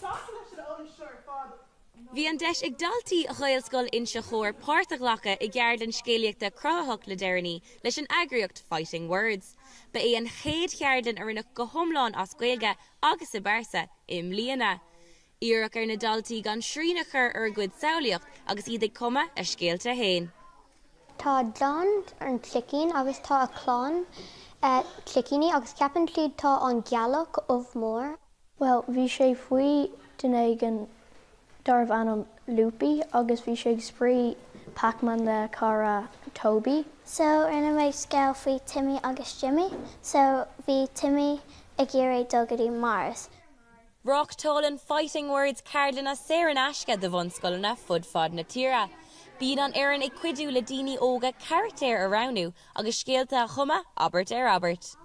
Sásta leis an eolas seo ar fad? Bhí an deis ag daltaí Ghaelscoil Inse Chór páirt a ghlacadh i gceardlann scéalaíochta cruthaitheach le deireanaí leis an eagraíocht Fighting Words. Ba é an chéad cheardlann a rinneadh go hiomlán as Gaeilge agus i bpearsa i mbliana. Iarradh ar na daltaí gan srian a chur ar a gcuid samhlaíocht agus iad ag cumadh a scéalta féin. Tá John an sicín agus tá a chlann sicíní agus ceapann siad tá an gealach ollmhór. Bhuel, bhí sé faoi duine éigin darbh ainm Loopy agus bhí sé ag spraoi Pac-Man le cara Toby. So rinne mé scéal faoi Timmy agus Jimmy. So bhí Timmy ag iarraidh dul go dtí Mars. Reáchtálann Fighting Words ceardlanna saor in aisce do bhunscoileanna fud fad na tíre. Bíonn an fhoireann ag cuidiú le daoine óga carachtair a roghnú agus scéalta a chumadh abairt ar abairt.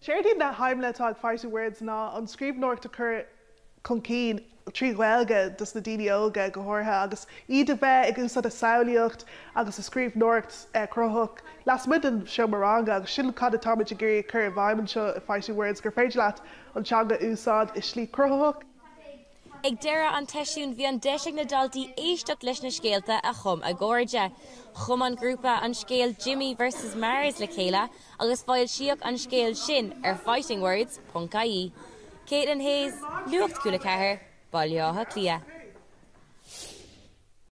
Séard iad na haidhmeanna atá ag Fighting Words ná an scríbhneoireacht a chur chun cinn trí Ghaeilge dos na daoine óga go háirithe agus iad a bheith ag úsáid a samhlaíocht agus a scríbhneoireacht chruthaitheach lasmuigh den seomra ranga agus sin cad atáimid ag iarraidh a chur i bhfeidhm anseo i Fighting Words gur féidir leat an teanga a úsáid i slí chruthaitheach. Ag deireadh an tseisiúin bhí an deis ag na daltaí éisteacht leis na scéalta a chum a gcairde. Chum an grúpa an scéal Jimmy vs Mars le chéile agus foilsíodh an scéal sin ar fightingwords.ie. Caitlin Hayes, Nuacht Cúla 4, Baile Átha Cliath.